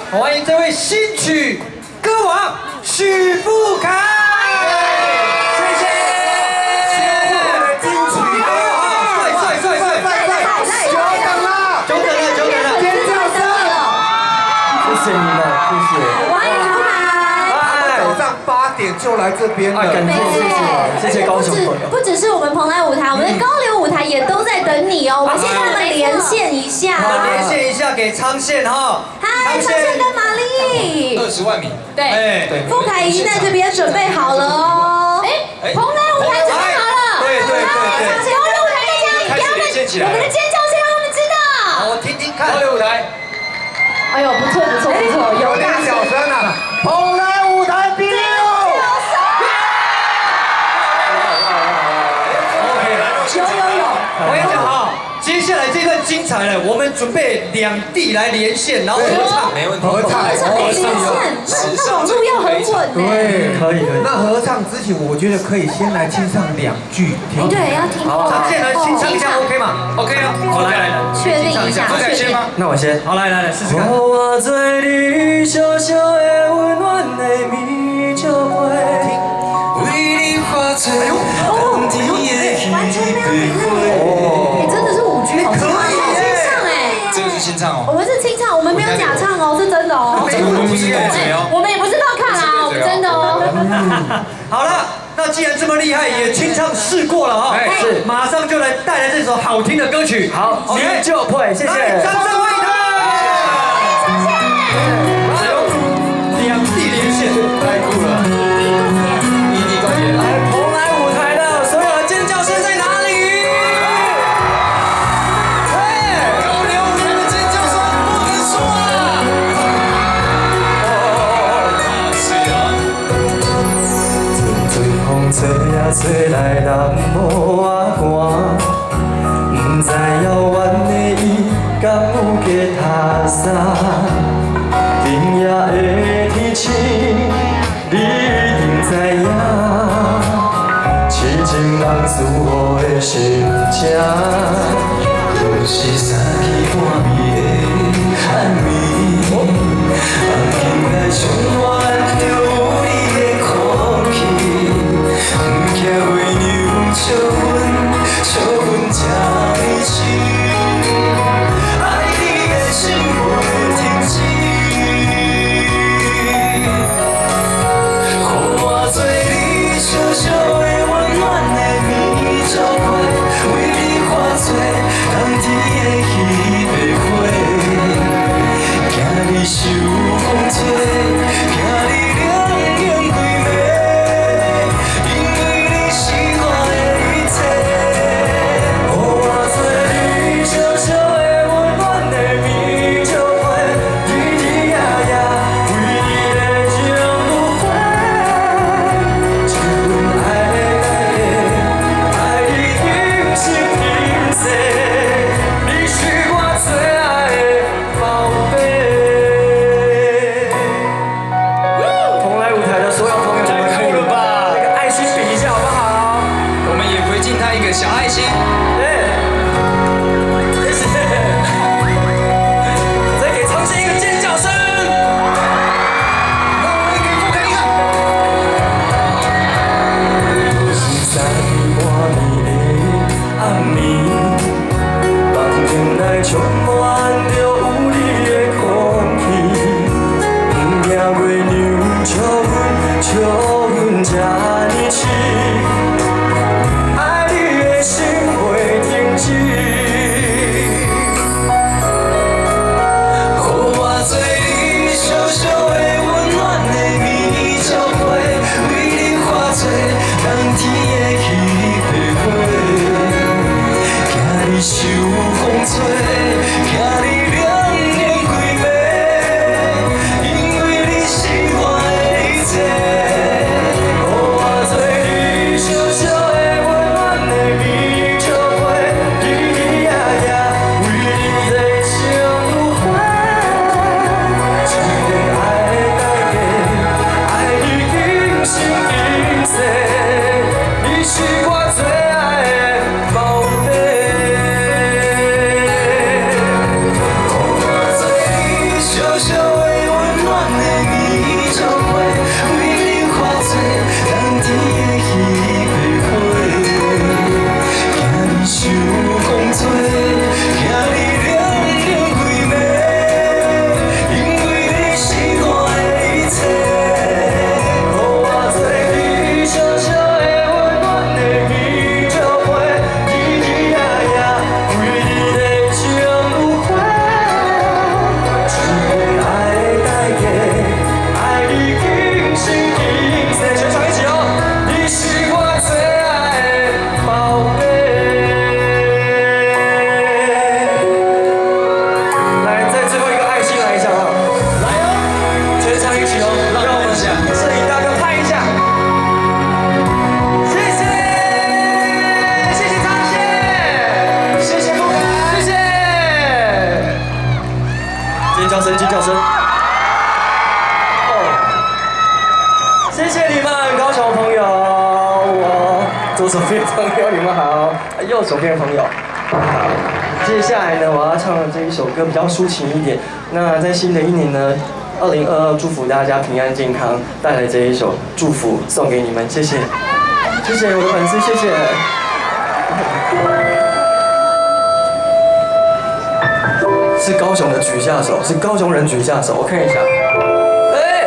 歡迎這位新曲歌王許富凱，謝謝。金曲歌王，帥帥帥帥，久等了，久等了，久等了，尖叫聲，謝謝你們，謝謝。歡迎富凱。早上8點就來這邊了，感謝謝謝謝謝高雄朋友。不只是我們蓬萊舞台，我們的高流舞台也都在等你哦。我們先跟他們連線一下，我們連線一下給昌憲哈。嗨，昌憲跟瑪麗， 20萬米，對，對，富凱已經在這邊準備好了哦。哎，蓬萊舞台準備好了，對對對對，高流舞台大家給他們，我們的尖叫聲讓他們知道。好，我聽聽看。高流舞台，哎呦，不錯不錯不錯，有點小聲啊。蓬萊舞台比六。有有有，我跟你講哈，接下來這段精彩了，我們準備兩地來連線，然後合唱，沒問題。合唱，合唱連線，那網路要很穩呢。對，可以可以。那合唱之前，我覺得可以先來清唱兩句。對，要聽。好，昌憲來清唱一下，OK 嗎？OK 啊，好，來來來，確定一下，富凱先嗎？那我先。好，來來來，試試看。我做你小小的溫暖的米酒杯，為你化做冬天的完全沒有 delay，哎，真的是5G 好清唱哎，這個是清唱哦，我們是清唱，我們沒有假唱哦，是真的哦。這個不是對嘴哦，我們也不是鬧卡啦，我們真的哦。好了，那既然這麼厲害，也清唱試過了哈，是，馬上就來帶來這首好聽的歌曲。好，米酒杯，謝謝。掌聲歡迎他。來，兩地連線，太酷了，異地共演。來，蓬萊舞台的所有的尖叫聲在哪裡？高流舞台的尖叫聲不能輸啊！是啊。陣陣風吹啊吹來，人無我寒，毋知遙遠的伊敢有加讀衫。今夜的天晴，你一定知影，痴情人思雨的心情。若是三更半暝的暗暝，房間內上暖就有你的空氣，毋驚月娘笑阮，笑阮這呢痴，愛你的心袂停止。予我做你小小的溫暖的米酒杯，為你化做冬天的彼白花，驚你受風吹，驚你冷冷規暝，因為你是我的一切。予我做你小小的溫暖的米酒杯，日日夜夜為你的情無悔，這份愛愛你今生今世，你是我最愛的寶貝。谢谢你们，高雄朋友，我左手边朋友你们好，右手边朋友好。接下来呢，我要唱的这一首歌比较抒情一点。那在新的一年呢，2022，祝福大家平安健康，带来这一首祝福送给你们，谢谢，谢谢我的粉丝，谢谢。是高雄的举下手，是高雄人举下手，我看一下。哎，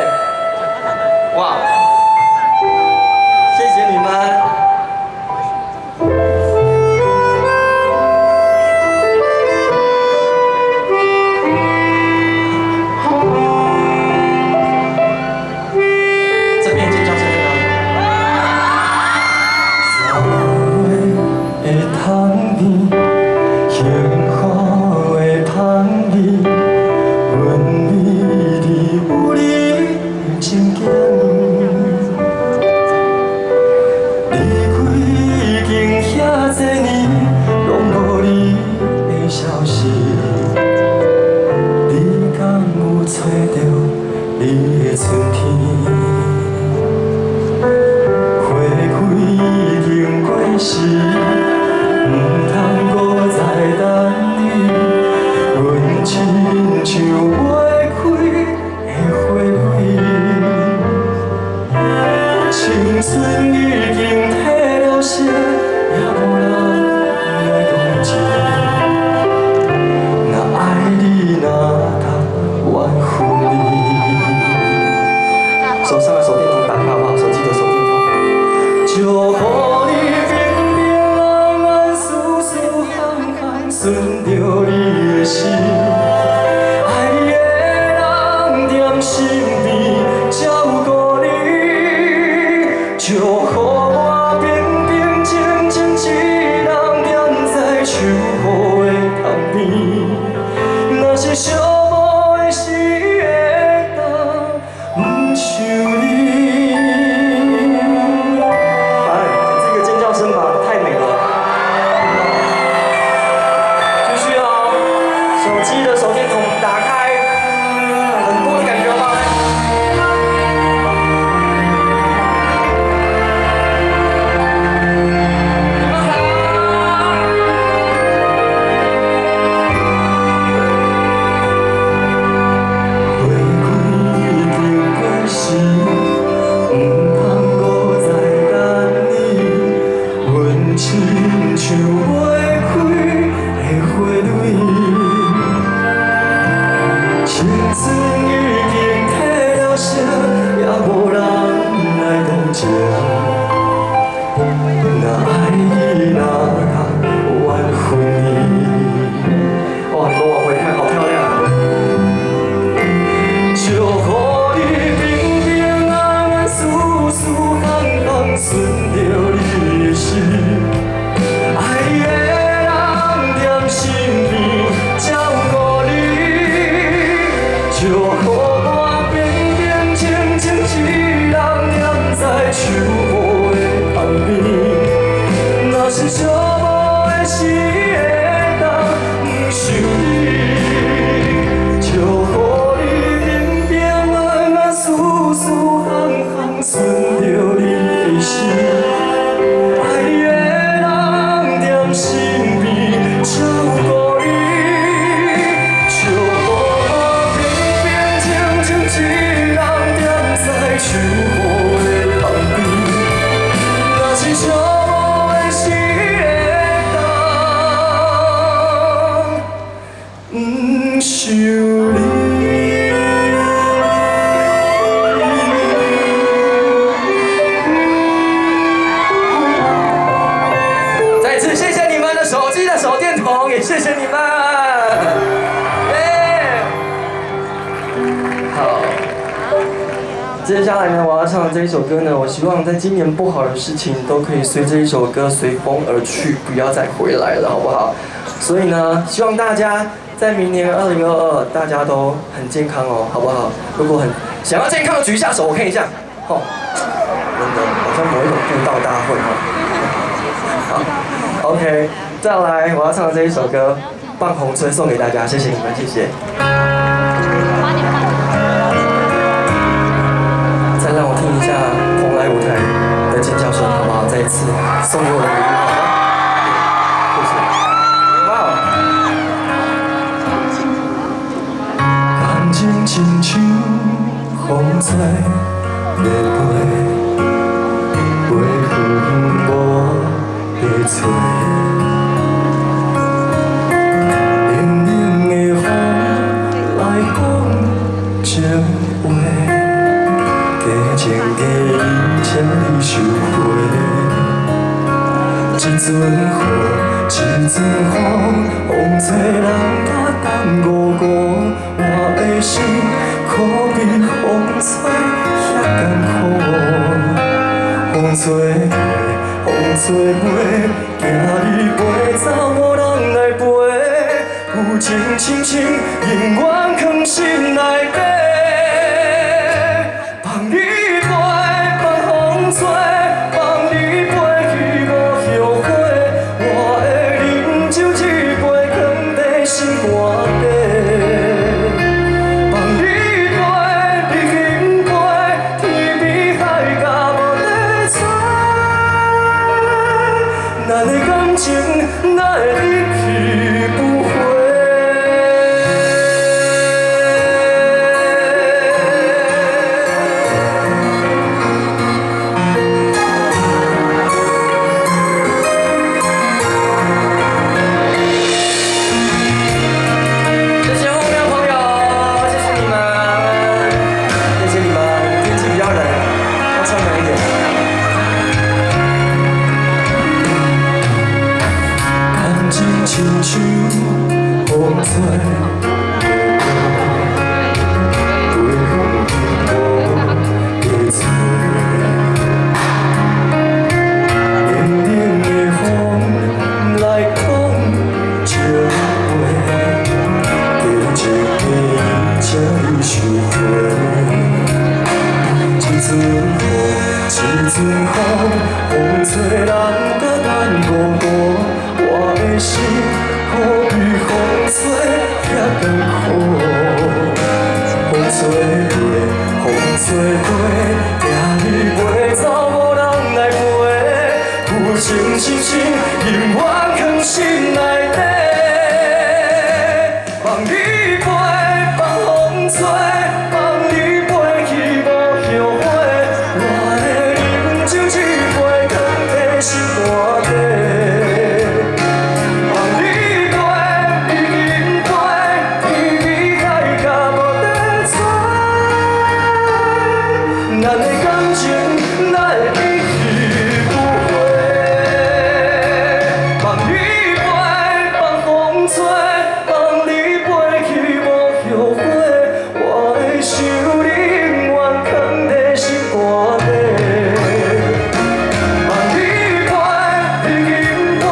哇，谢谢你们。这边尖叫声在哪里？3月的窗边，幸福的香味，阮美丽有你的情景。离开已经遐济年，拢无你的消息，你敢有揣著你的春天？花开已经过时，毋通阁再等你。阮亲像袂开的花蕊，青春已经褪了色，也无人来同情。若爱你，哪通怨恨你？手上的手电筒打开好不好？手机的手电筒。祝福你平平安安，事事项项顺著你的心。爱你的人踮身边照顾你，祝福我平平静静一人踮在秋雨的窗边。若是寂寞的时会当毋想你。哎，这个尖叫声吧，太美了。继续哦，手机的手电筒打开，很多的感觉吗？你们好。花开已经过时，毋通阁再等你。阮亲像袂开的花蕊，青春已经褪了色，也无人来同情。若爱你，哪通怨恨你？哇，你们往回看，好漂亮。祝福你平平安安，事事项项顺著你的心。爱你的人踮身边照顾你，祝福我平平静静一人踮在秋雨的窗边。若是寂寞的时会当毋想你，祝福你平平安安，事事项项顺著你的心。爱你的人踮身边照顾你，祝福我平平静静一人踮在秋雨的窗边。若是寂寞的时会当毋想你。再次谢谢你们的手机的手电筒，也谢谢你们。耶！好，接下来呢，我要唱的这一首歌呢，我希望在今年不好的事情都可以随这一首歌随风而去，不要再回来了，好不好？所以呢，希望大家在明年2022，大家都很健康哦，好不好？如果很想要健康的，举一下手，我看一下。哦，真的好像某一种布道大会哦。好，OK，再来，我要唱的这一首歌《放红春》送给大家，谢谢你们，谢谢。再让我听一下。親像風吹欲飛，飛遠無地揣。冷冷的風來講情話，假情假意，請你收回。一陣雨，一陣風，風吹人甲胆糊糊，我的心可比風吹遐艱苦。風吹過，風吹過，驚你飛走無人來陪，舊情深深永遠藏心內底。放你飛，放風吹，放你飛去無後悔。我會啉酒一杯，囥佇心肝底。放你飛，你緊飛，天邊海角無得找。咱的感情哪會一去不回？謝謝後面的朋友，謝謝你們，謝謝你們。天氣比較冷，要穿暖一點。感情親像風吹，飛遠無地揣。冷冷的風來講情話，假情假意，請你收回。一陣雨，一陣風，風吹人甲膽糊糊，我的心可比風吹遐艱苦。風吹過，風吹過，驚你飛走無人來陪，舊情深深永遠藏心內底。放你飛，放風吹，放你飛去無後悔。我會啉酒一杯，囥佇心肝底。放你飛，你緊飛，天邊海角無得找。咱的感情哪會一去不回？放你飛，放風吹，放你飛去無後悔。我會想你永遠囥佇心肝底。放你飛，你緊飛，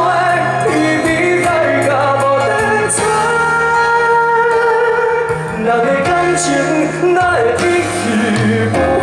天邊海角無得找。咱的感情哪會一去不回？